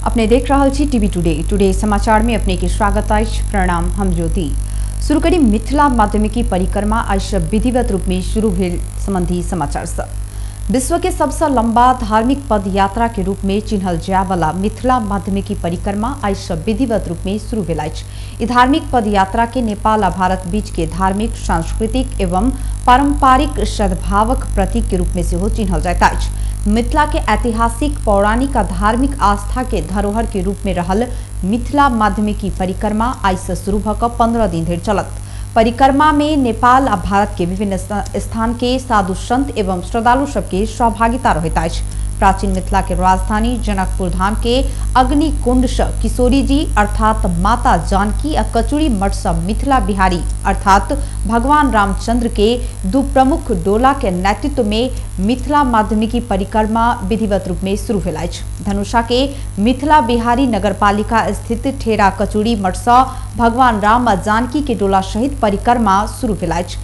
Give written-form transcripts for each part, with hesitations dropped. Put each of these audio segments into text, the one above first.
अपने देख रहल छी टीवी टुडे। टुडे समाचार में अपने के स्वागत अछि। प्रणाम, हम ज्योति। शुरू करी मिथिला माध्यमिकी परिक्रमा आज विधिवत रूप में शुरू भेल संबंधी समाचार से। विश्व के सबसे लंबा धार्मिक पद यात्रा के रूप में चिन्हल जाय वाला मिथिला माध्यमिकी परिक्रमा आज विधिवत रूप में शुरू भेल अछि। ई धार्मिक पद यात्रा के नेपाल आ भारत बीच के धार्मिक, सांस्कृतिक एवं पारंपरिक सद्भावक प्रतीक के रूप में सेहो चिन्हल जाइत अछि। मिथिला के ऐतिहासिक, पौराणिक आ धार्मिक आस्था के धरोहर के रूप में रहल मिथिला माध्यमिकी परिक्रमा आज से शुरू भऽ कऽ 15 दिन धरि चलत। परिक्रमा में नेपाल आ भारत के विभिन्न स्थान के साधु संत एवं श्रद्धालु सबके सहभागिता रहैत अछि। प्राचीन मिथिला के राजधानी जनकपुर धाम के अग्निकुंड से किशोरी जी अर्थात माता जानकी आ कचुरी मठ से मिथिला बिहारी अर्थात भगवान रामचंद्र के दू प्रमुख डोला के नेतृत्व में मिथिला माध्यमिकी परिक्रमा विधिवत रूप में शुरू भेल अछि। धनुषा के मिथिला बिहारी नगरपालिका स्थित ठेरा कचुरी मठ से भगवान राम आ जानकी के डोला सहित परिक्रमा शुरू भेल अछि।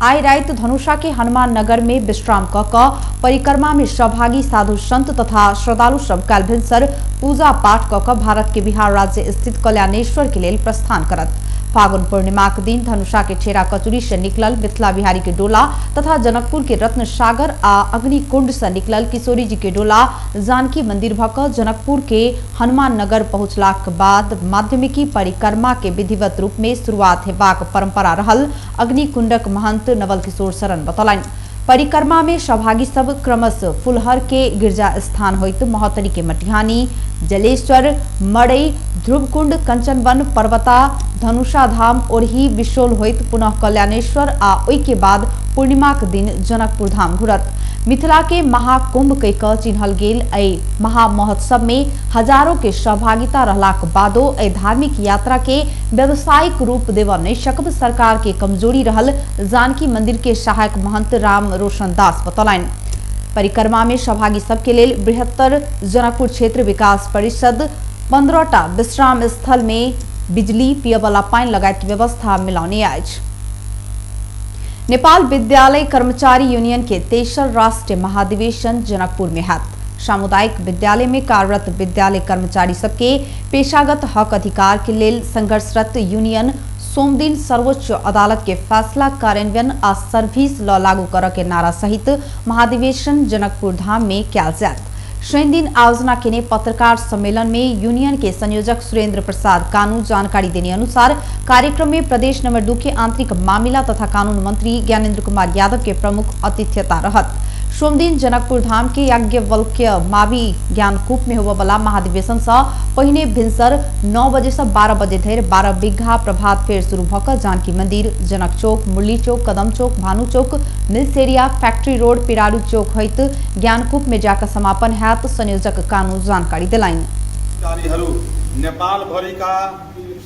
आइ राति धनुषा के हनुमान नगर में विश्राम क कऽ परिक्रमा में सहभागी साधु संत तथा श्रद्धालु सब काल्हि भिनसर पूजा पाठ क कऽ भारत के बिहार राज्य स्थित कल्याणेश्वर के लेल प्रस्थान करत। फागुन पूर्णिमाक दिन धनुषा के ठेरा कचुरी से निकलल मिथिला बिहारी के डोला तथा जनकपुर के रत्न सागर आ अग्निकुंड से निकलल किशोरी जी के डोला जानकी मंदिर भऽ कऽ जनकपुर के हनुमान नगर पहुँचलाक बाद माध्यमिकी परिक्रमा के विधिवत रूप में शुरुआत हेबाक परंपरा रहल अग्निकुंडक महंत नवल किशोर शरण बतौलनि। परिक्रमा में सहभागी सब क्रमशः फुलहर के गिरजा स्थान होइत महोत्तरी के मटिहानी, जलेश्वर, मड़ई, ध्रुवकुंड, कंचनवन, पर्वता, धनुषा धाम, ओरही, बिशोल होइत पुनः कल्याणेश्वर आ ओहि के बाद पूर्णिमाक दिन जनकपुर धाम घुरत। मिथिला के महाकुंभ कहि कऽ चिन्हल गेल एहि महामहोत्सव में हजारों के सहभागिता रहलाक बादो एहि धार्मिक यात्रा के व्यावसायिक रूप देबऽ नहि सकब सरकार के कमजोरी रहल जानकी मंदिर के सहायक महंत राम रोशन दास बतौलनि। परिक्रमा में सहभागी सबके लेल बृहत्तर जनकपुर क्षेत्र विकास परिषद 15टा विश्राम स्थल में बिजली, पियबला पानि लगायत व्यवस्था मिलौने अछि। नेपाल विद्यालय कर्मचारी यूनियन के तेसर राष्ट्रीय महाधिवेशन जनकपुर में हैत। सामुदायिक विद्यालय में कार्यरत विद्यालय कर्मचारी सबके पेशागत हक अधिकार के लेल संघर्षरत यूनियन सोमदिन सर्वोच्च अदालत के फैसला कार्यान्वयन आ सर्विस लॉ लागू करऽ के नारा सहित महाधिवेशन जनकपुर धाम में कयल जायत। शनि दिन आयोजना केने पत्रकार सम्मेलन में यूनियन के संयोजक सुरेंद्र प्रसाद कानू जानकारी देने अनुसार कार्यक्रम में प्रदेश नंबर 2 के आंतरिक मामिला तथा कानून मंत्री ज्ञानेन्द्र कुमार यादव के प्रमुख अतिथ्यता रहत। सोमदिन जनकपुर धाम के याज्ञवल्क्य मावी ज्ञानकूप में होबय महाधिवेशन से पहिने भिनसर 9 बजे से 12 बजे धरि 12 बीघा प्रभात फेर शुरू भऽ कऽ जानकी मंदिर, जनक चौक, मुरली चौक, कदम चौक, भानु चौक, मिल्स एरिया, फैक्ट्री रोड, पिरारू चौक होइत ज्ञानकूप में जाकर समापन हैत। संयोजक कानू जानकारी दिलाइन। नेपाल भरिका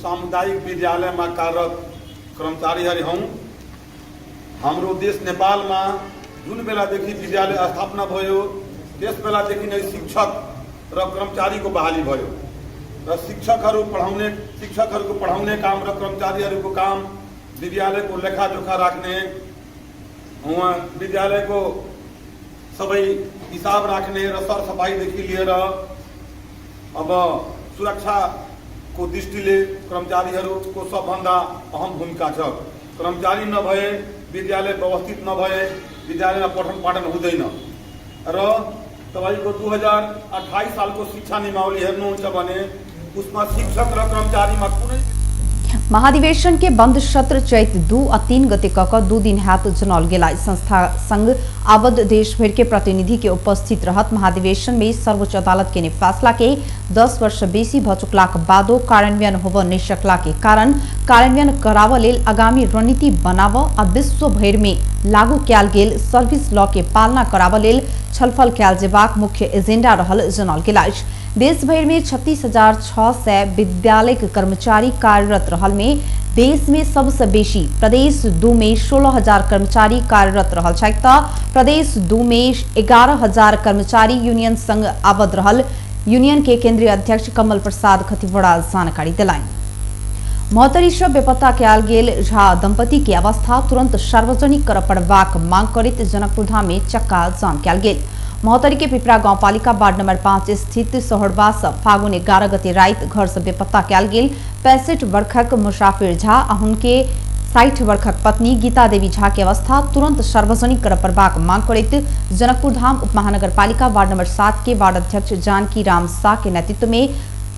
सामुदायिक विद्यालयमा कार्यरत कर्मचारीहरू हौँ। हाम्रो देश नेपालमा जुन बेलादेखि विद्यालय स्थापना भयो त्यस बेलादेखि नै शिक्षक र कर्मचारीको बहाली भयो र शिक्षकहरूको पढाउने काम र कर्मचारीहरूको काम विद्यालयको लेखाजोखा राख्ने, उहाँ विद्यालयको सबै हिसाब राख्ने र सरसफाइदेखि लिएर अब सुरक्षाको दृष्टिले कर्मचारीहरूको सबभन्दा अहम भूमिका छ। कर्मचारी नभए विद्यालय व्यवस्थित नभए विद्यालयमा पठन पाठन हुँदैन र तपाईँको 2028 सालको शिक्षा नियमावली हेर्नुहुन्छ भने उसमा शिक्षक र कर्मचारीमा कुनै महाधिवेशन के बंद सत्र चैत 2 आ 3 गते क कऽ 2 दिन हैत जनौल गेल। संस्था संग आबद्ध देश भरि के प्रतिनिधि के उपस्थित रहत। महाधिवेशन में सर्वोच्च अदालत के फैसला के 10 वर्ष बेसी भ चुकलाक बादो कार्यान्वयन होबय नहि सकला के कारण कार्यान्वयन कराबऽ लेल आगामी रणनीति बनाबऽ आ विश्व भरि में लागू कयल गेल सर्विस लॉ के पालना कराबऽ लेल छलफल कयल जेबाक मुख्य एजेंडा रहल जनौल गेल अछि। देश भरि में 36,600 विद्यालय के कर्मचारी कार्यरत रहल में देश में सबसे बेसी प्रदेश 2 में 16,000 कर्मचारी कार्यरत रहल छथि त प्रदेश 2 में 11,000 कर्मचारी यूनियन संग आबद्ध रहल यूनियन के केंद्रीय अध्यक्ष कमल प्रसाद खतिवड़ा जानकारी दिलाइन। महोत्तरी से बेपत्ता कयल गेल झा दंपति के अवस्था तुरंत सार्वजनिक करऽ पड़बाक मांग करैत जनकपुर धाम में चक्का जाम कयल गेल। महोत्तरी के पिपरा गाउँपालिका वार्ड नम्बर 5 स्थित सोहरबा सँ फागुन 11 गते राति घर सँ बेपत्ता कयल गेल 65 वर्षक मुसाफिर झा आ हुनके 60 वर्षक पत्नी गीता देवी झा के अवस्था तुरंत सार्वजनिक करय पड़बाक मांग करैत जनकपुर धाम उपमहानगरपालिका वार्ड नंबर 7 के वार्ड अध्यक्ष जानकी राम शाह के नेतृत्व में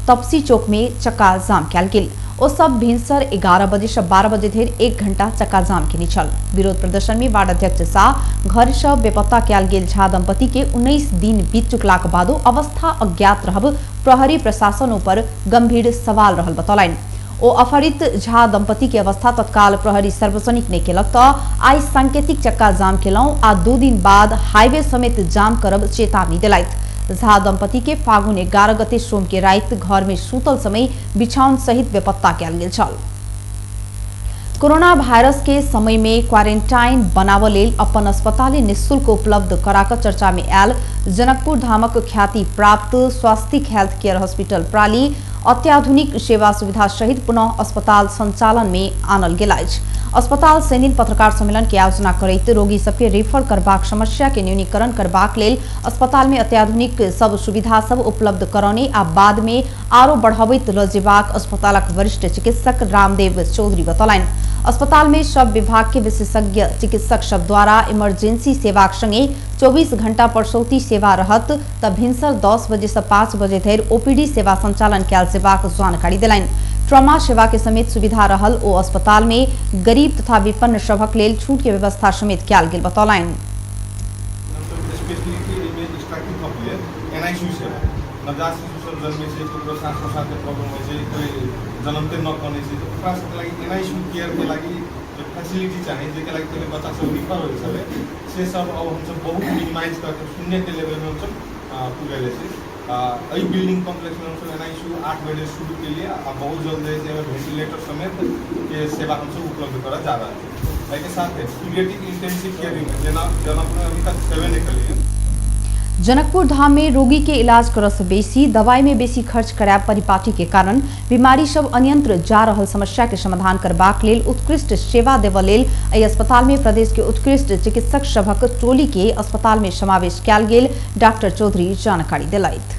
तपसी चौक में चक्का जाम कयल गेल। ओ सब भिनसर 11 बजे से 12 बजे धरि 1 घंटा चक्का जाम केने छल। विरोध प्रदर्शन में वार्ड अध्यक्ष शाह घर से बेपत्ता कयल गेल झा दंपति के 19 दिन बीत चुकलाक बादो अवस्था अज्ञात रहब प्रहरी प्रशासन ऊपर गंभीर सवाल रहल बतौलनि। ओ अपहरित झा दंपति के अवस्था तत्काल प्रहरी सार्वजनिक नहीं केलक त आइ सांकेतिक चक्का जाम केलहुं आ 2 दिन बाद हाईवे समेत जाम करब चेतावनी देलथि। झा दंपति के फागुन 11 गते सोम के राति घर में सूतल समय बिछाउन सहित बेपत्ता कयल गेल छल। कोरोना वायरस के समय में क्वारेंटाइन बनाव लेल अपन अस्पताल निःशुल्क उपलब्ध कराक चर्चा में आयल जनकपुर धामक ख्याति प्राप्त स्वास्तिक हेल्थ केयर हॉस्पिटल प्राली अत्याधुनिक सेवा सुविधा सहित पुनः अस्पताल संचालन में आनल गेल अछि। अस्पताल शनिदिन पत्रकार सम्मेलन के आयोजना करैत रोगी सबके रेफर करबाक समस्या के न्यूनीकरण करबाक लेल अस्पताल में अत्याधुनिक सब सुविधा सब उपलब्ध करौने आ बाद में आरो बढ़ाबैत ल जेबाक अस्पतालक वरिष्ठ चिकित्सक रामदेव चौधरी बतौलनि। अस्पताल में सब विभाग के विशेषज्ञ चिकित्सक सब द्वारा इमरजेंसी सेवाक संगे 24 घंटा परसौती सेवा रहत त भिनसर 10 बजे से 5 बजे धरि ओपीडी सेवा संचालन कयल जेबाक जानकारी देलनि। ट्रॉमा सेवा के समेत सुविधा रहल ओ अस्पताल में गरीब तथा विपन्न सभक लेल छूट के व्यवस्था समेत कयल गेल बतौलनि। नवजात शिशु सब जन्मै छै, ककरो सास प्रश्वासके प्रॉब्लम होइ छै, कोइ जन्मते न कनै छै, तऽ ओकरा सबके लागि एनआईसीयू केयरके लागि जे फैसिलिटी चाही, जाहिके लागि पहिले बच्चा सब रिफर होइ छलै, से सब अब हमसब बहुत मिनिमाइज करके शून्यके लेवलमे हमसब पुगेले छी। एहि बिल्डिंग कॉम्प्लेक्समे हमसब एनआईसीयू 8 बजे शुरू केलिए आ बहुत जल्द जे छै वेंटिलेटर समेत के सेवा हमसब उपलब्ध करऽ जा रहल छी। एहिके साथे पीडियाट्रिक इंटेंसिव केयर यूनिट जेना जनकपुरमे अभी तक छेबे नहि केलिए। जनकपुर धाम में रोगी के इलाज करऽ से बेसी दवाई में बेसी खर्च करायब परिपाटी के कारण बीमारी सब अनियंत्रित जा रहल समस्या के समाधान करबाक लेल उत्कृष्ट सेवा देबऽ लेल एहि अस्पताल में प्रदेश के उत्कृष्ट चिकित्सक सभक टोली के अस्पताल में समावेश कयल गेल डॉक्टर चौधरी जानकारी देलथि।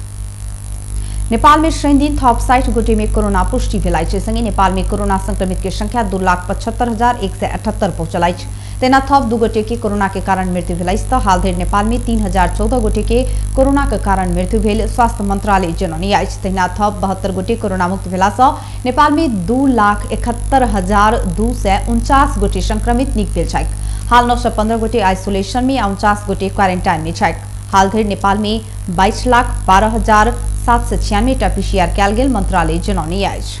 नेपाल में शनिदिन थप 60 गोटे में कोरोना पुष्टि भेल अछि। संगे नेपाल में कोरोना संक्रमित के संख्या 2,75,178 पहुंचल अछि। तेना थप 2 गोटे के कोरोना के कारण मृत्यु भेल अछि त हाल धरि नेपाल में 3,014 गोटे के कोरोना के कारण मृत्यु भेल स्वास्थ्य मंत्रालय जनौने अछि। तहिना थप 72 गोटे कोरोना मुक्त भेला सँ नेपाल में 2,71,249 गोटे संक्रमित निक भेल छथि। हाल 915 गोटे आइसोलेशन में आ 49 गोटे क्वारेंटाइन में छथि। हाल धरि नेपाल में 22,12,796 टा पीसीआर कयल गेल मंत्रालय जनौने अछि।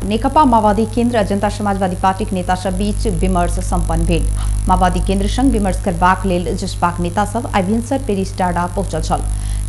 नेकपा माओवादी केंद्र आ जनता समाजवादी पार्टीक नेता सब बीच विमर्श संपन्न भेल। माओवादी केंद्र संग विमर्श करबाक लेल जसपाक नेता सब आइ भिनसर पेरिस टाडा पहुंचल छल।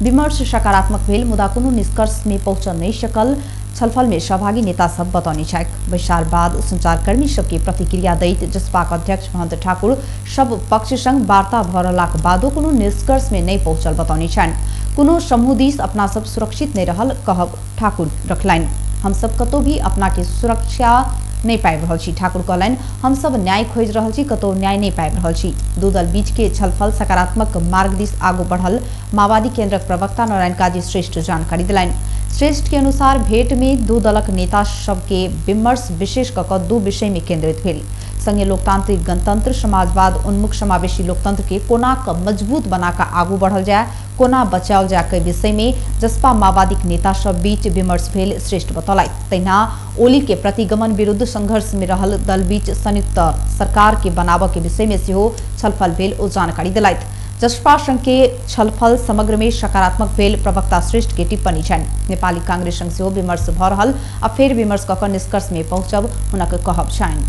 विमर्श सकारात्मक भेल मुदा कोनो निष्कर्ष में पहुंचल नहि सकल छलफल में सहभागी नेता सब बतौने छथि। बैसार बाद संचारकर्मी सबके प्रतिक्रिया दैत जसपाक अध्यक्ष महंत ठाकुर सब पक्ष संग वार्ता भऽ रहलाक बादो कोनो निष्कर्ष में नहि पहुंचल बतौने छनि। कोनो समूह दिस अपना सब सुरक्षित नहि रहल कहब ठाकुर रखलनि। हम सब कतौ भी अपना के सुरक्षा नहीं पाबि रहल छी। ठाकुर कहलनि हम सब न्याय खोजि रहल छी, कतौ न्याय नहीं पाबि रहल छी। दू दल बीच के छलफल सकारात्मक मार्ग दिस आगू बढ़ल माओवादी केंद्रक प्रवक्ता नारायण काजी श्रेष्ठ जानकारी दिलनि। श्रेष्ठ के अनुसार भेंट में दू दलक नेता सबके विमर्श विशेष कऽ कऽ 2 विषय में केंद्रित भेल। संगे लोकतांत्रिक गणतंत्र समाजवाद उन्मुख समावेशी लोकतंत्र के कोना क मजबूत बनाकर आगू बढ़ल जाय, कोना बचाओल जाय के विषय में जसपा माओवादीक नेता सब बीच विमर्श भेल श्रेष्ठ बतौलथि। तहिना ओली के प्रतिगमन विरुद्ध संघर्ष में रहल दल बीच संयुक्त सरकार के बनाबऽ के विषय में सेहो छलफल भेल ओ जानकारी दिलथि। जसपा संघ के छलफल समग्र में सकारात्मक भेल प्रवक्ता श्रेष्ठ के टिप्पणी छनि। नेपाली कांग्रेस संग सेहो विमर्श भऽ रहल आ फेर विमर्श कऽ कऽ निष्कर्ष में पहुंचब हुनक कहब छनि।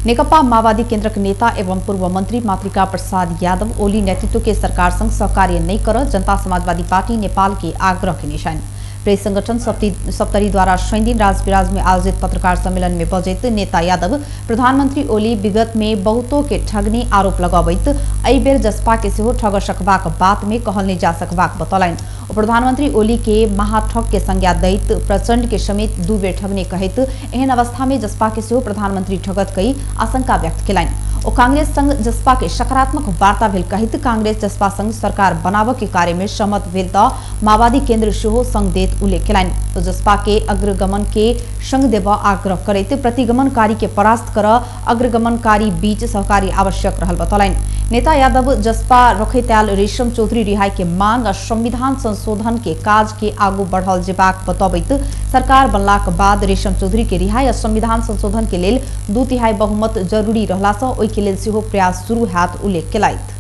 नेकपा माओवादी केंद्रक नेता एवं पूर्व मंत्री मातृका प्रसाद यादव ओली नेतृत्व के सरकार संग सहकार्य नहीं कर जनता समाजवादी पार्टी नेपाल के आग्रह केने छनि। प्रेस संगठन सप्तरी द्वारा शनिदिन राजविराज में आयोजित पत्रकार सम्मेलन में बजैत नेता यादव प्रधानमंत्री ओली विगत में बहुतों के ठगने आरोप लगबैत एहि बेर जसपा के सेहो ठग सकबाक बात में कहल नहि जा सकबाक बतौलनि। प्रधानमंत्री ओली के महाठग के संज्ञा दैत प्रचंड के समेत 2 बेर ठगने कहैत एहन अवस्था में जसपा के सेहो प्रधानमंत्री ठगत कई आशंका व्यक्त केलनि। ओ कांग्रेस संग जसपा के सकारात्मक वार्ता भेल कहैत कांग्रेस जसपा संग सरकार बनाबऽ के कार्य में सहमत भेल तऽ माओवादी केंद्र सेहो संग देत उल्लेख केलनि। ओ जसपा के अग्रगमन के संग देबऽ आग्रह करैत प्रतिगमनकारी के परास्त कर अग्रगमनकारी बीच सहकारी आवश्यक रहल बतौलनि। नेता यादव जसपा रखैत आयल रेशम चौधरी रिहाई के मांग आ संविधान संशोधन के काज के आगू बढ़ल जेबाक बतबैत सरकार बनलाक बाद रेशम चौधरी के रिहाई आ संविधान संशोधन के लेल 2/3 बहुमत जरूरी रहला सँ ओहि के लेल सेहो प्रयास शुरू हैत उल्लेख केलथि।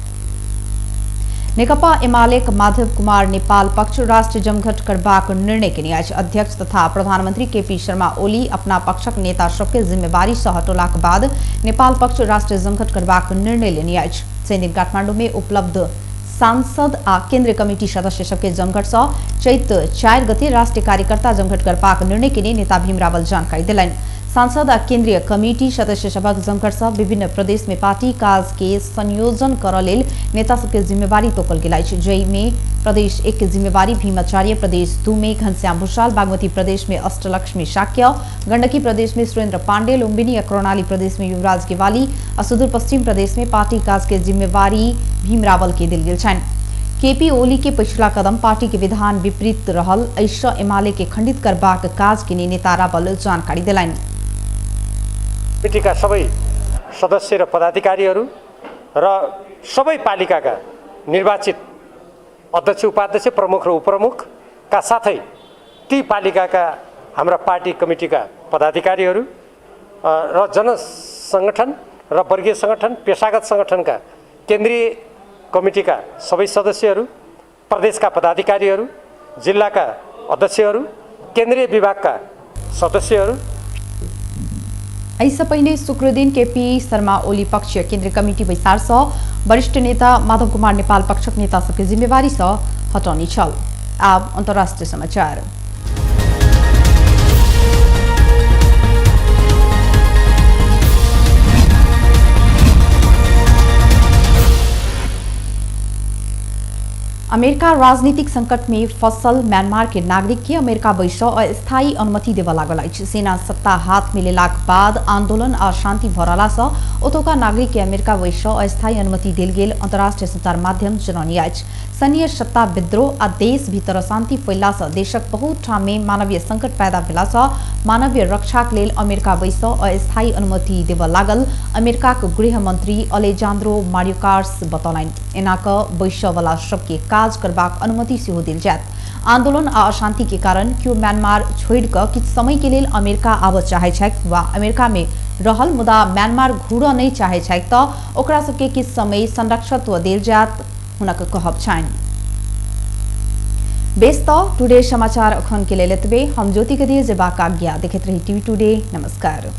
नेकपा एमालेक माधव कुमार नेपाल पक्ष राष्ट्रीय जमघट करबाक निर्णय केने अछि। अध्यक्ष तथा प्रधानमंत्री केपी शर्मा ओली अपना पक्षक नेता सबके जिम्मेवारी सँ हटौलाक बाद नेपाल पक्ष राष्ट्रीय जमघट करबाक निर्णय लेने अछि। शनिदिन काठमांडू में उपलब्ध सांसद आ केंद्रीय कमिटी सदस्य सबके जमघट सँ चैत 4 गते राष्ट्रीय कार्यकर्ता जमघट करबाक निर्णय केने नेता भीम रावल जानकारी देलनि। सांसद आ केंद्रीय कमिटी सदस्य सभक जमघट सँ विभिन्न प्रदेश में पार्टी काज के संयोजन करऽ लेल नेता सबके जिम्मेवारी तोकल गेल अछि, जाहिमे प्रदेश 1 के जिम्मेवारी भीमाचार्य, प्रदेश 2 में घनश्याम भूषाल, बागमती प्रदेश में अष्टलक्ष्मी शाक्य, गंडकी प्रदेश में सुरेंद्र पांडे, लुम्बिनी आ कर्णाली प्रदेश में युवराज गेवाली आ सुदूर पश्चिम प्रदेश में पार्टी काज के जिम्मेवारी भीम रावल के देल गेल छनि। केपी ओली के पिछला कदम पार्टी के विधान विपरीत रहल, एहिसँ एमाले के खंडित करबाक काज के नेता रावल जानकारी देलनि। कमिटीका सबै सदस्य र पदाधिकारीहरू र सबै पालिकाका निर्वाचित अध्यक्ष, उपाध्यक्ष, प्रमुख र उपप्रमुखका साथै ती पालिकाका हाम्रा पार्टी कमिटीका पदाधिकारीहरू र जनसङ्गठन र वर्गीय सङ्गठन, पेसागत सङ्गठनका केन्द्रीय कमिटीका सबै सदस्यहरू, प्रदेशका पदाधिकारीहरू, जिल्लाका अध्यक्षहरू, केन्द्रीय विभागका सदस्यहरू। एहिसँ पहिने शुक्रदिन केपी शर्मा ओली पक्षीय केन्द्रीय कमिटी बैसार सँ वरिष्ठ नेता माधव कुमार नेपाल पक्षक नेता सबके जिम्मेवारी सँ हटौनी छल। आब अंतर्राष्ट्रीय समाचार। अमेरिका राजनीतिक संकट में फसल म्यांमार के नागरिक के अमेरिका बैसऽ अस्थायी अनुमति देबऽ लागल अछि। सेना सत्ता हाथ में लेलाक बाद आंदोलन आ शांति भऽ रहला सँ ओतुका नागरिक के अमेरिका बैसऽ अस्थायी अनुमति देल गेल अंतर्राष्ट्रीय संचार माध्यम जनौने अछि। सैन्य सत्ता विद्रोह आ देश भीतर अशांति फैलला सँ देशक बहुत ठाम में मानवीय संकट पैदा भेला सँ मानवीय रक्षाक लेल अमेरिका बैसऽ अस्थायी अनुमति देबऽ लागल अमेरिकाक गृह मंत्री अलेजांद्रो मारियोकार्स बतौलनि। एना कऽ बैसऽ वाला सबके काज करबाक अनुमति सेहो देल जायत। आंदोलन आ अशांति के कारण केओ म्यांमार छोड़ि कऽ किछु समय के लेल अमेरिका आबऽ चाहै छथि वा अमेरिका में रहल मुदा म्यांमार घुरऽ नहि चाहै छथि तऽ ओकरा सबके किछु समय संरक्षकत्व देल जायत हुनक कहब छनि। बेस तऽ टुडे समाचार अखन के लेल एतबे। हम ज्योति के दिए जेबाक आज्ञा। देखैत रही टीवी टुडे। नमस्कार।